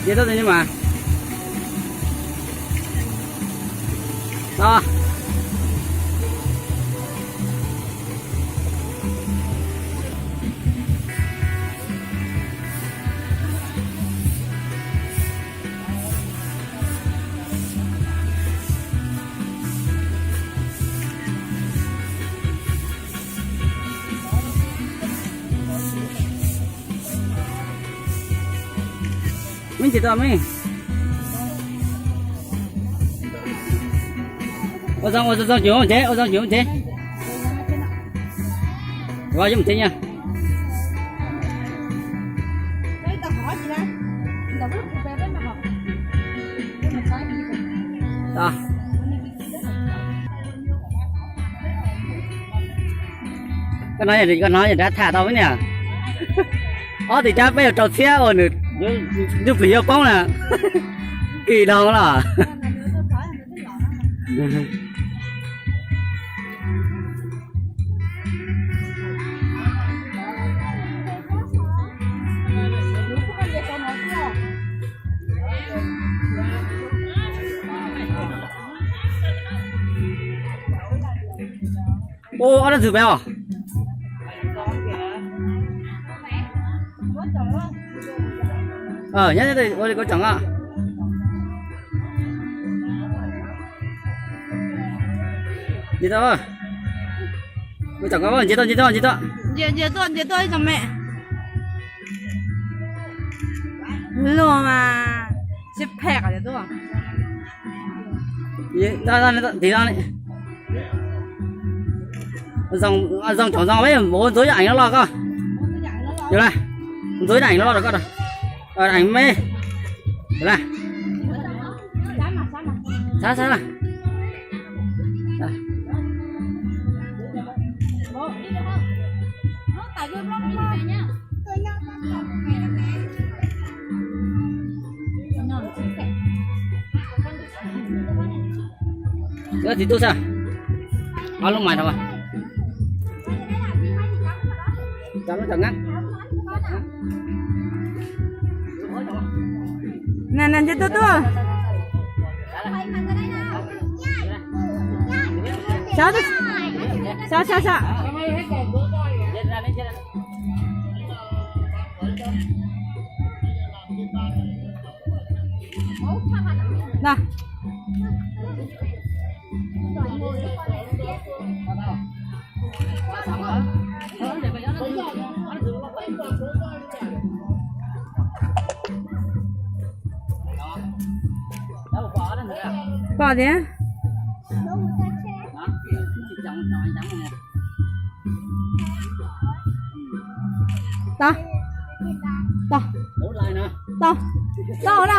Nce tau tus ni mas. Tau. Meb ntses tau meb. Ua zoo, ua zoo, zoo cuv ua ntses, ua zoo cuv ua ntses. Ua zoo ntses nyaj. Koj hnov, koj hnov yog rov tham tau peb niam. Ob tug cab peb yuav rau txhiab uas nws ntsuj plig yuav poob na. Kim dhau los. Ua ob rab ntxwg pem os. Nyob ua li kuv tsoom os. Ntses tau, ntses tau, ntses tau, ntses tau. Ntses tuaj, ntses tuaj ib tsoom me. Luag mas sib phem qhov tias tuaj. Tiv no li. Zoo, zoo tsoom zoo peb ua ntxuav ib eem no los koj. Ua ntxuav ib eem no los rau koj. Eem me. Xav, xav. Txiv tub xav. Ob lub mais rau. Nè nè, nce tuaj tuaj. Sab, sab, sab. Na. Pom tiag. Tau. Tau. Tau. Tau na.